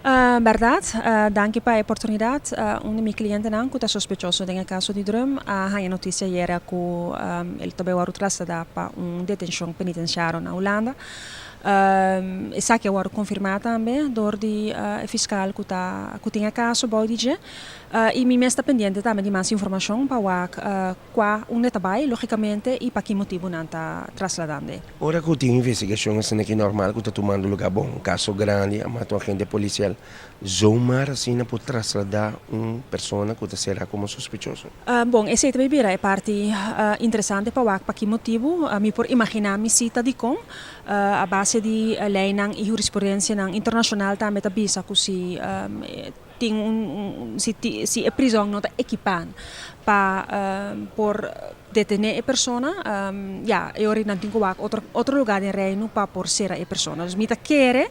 Bèrdat, danki pa e oportunidat. Un di mi klientenan ku ta sospechoso den e kaso di Drum a haña notisia ayera ku el ta bai wòrdu trasladá pa un detenshon penitensiario na Hulanda. Esaki a wòrdu konfirmá tambe dor di e fiskal ku ta ku tin e kaso bou di dje. I mi mes ta pendiente tambe di mas informashon pa wak Kua unda ta bai, lógikamente, i pa ki motibu nan ta trasladando e. Ora ku tin investigashon asina ki normal ku ta tumando lugá bon, un kaso grandi a mata un agente polisial, zomaar asina por trasladá un persona ku ta será komo sospechoso? Bon, esei ta bai bira e parti interesante pa wak pa ki motibu. Mi por imaginá mi si ta dikon. A base di leinan i hurisprudensianan internashonal tambe ta bisa ku si Tin un si si e prizòn no ta ekipá pa por detené e persona, ya, e ora nan tin ku wak otro otro lugá den Reino pa por sera e persona. Dus mi ta kere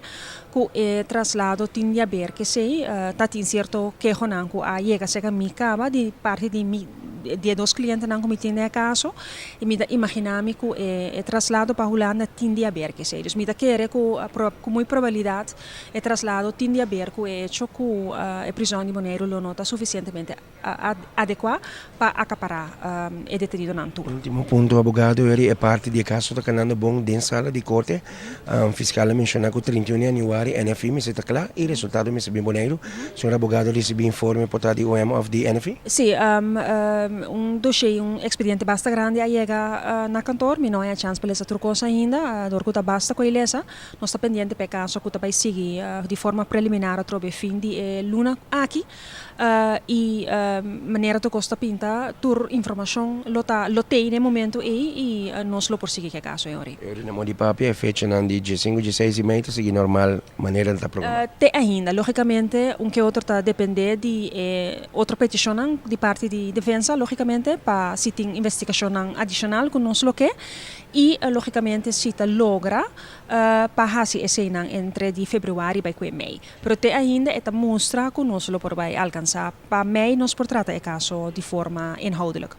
ku e traslado tin di haber k'esei. Ta tin sierto kehonan ku a yega serka mi kaba di parti di mi di e dos klientenan ku mi tin den e kaso i mi ta imaginá mi ku e traslado pa Hulanda tin di haber k'esei. Dus mi ta kere ku ku muy probabilidat E traslado tin di haber ku e echo ku e prizòn di Boneiru lo no ta sufisientemente adekuá pa akapará e detenidonan tur. Ultimo punto, abogado Eri, e parti di e kaso ta kanando bon den sala di korte. Fiskal a menshoná ku 31 di yanüari NFI mester ta kla i resultado mester bin Boneiru. Señor abogado risibí informe por ta di OM òf di NFI? Sí, un doshé, un ekspediente basta grandi a yega na kantor. Mi no haña chans pa lesa tur kos ainda, dor ku ta basta ku e lesa. Nos ta pendiente pa e kaso ku ta bai sigui di forma preliminar atrobe fin di e luna aki i manera tur kos ta pinta tur informashon lo ta lo tei na e momento ei i nos lo por sigui ku e kaso ei ori. E ori na modi papia e fechanan di diesinku, dieseis di mei ta sigui normal manera ta programá? Te ainda. Logikamente un ke otro ta depende di e otro petishonnan di parti di defensa logikamente pa si tin investigashonnan adishonal ku nos lo ke I logicamente si ta logra pa haci eseinan entre di februari bai cu e mei. Pero te ainda e ta mustra cu nos lo por bai alcansa pa mei nos por trata e caso di forma inhoudelijk.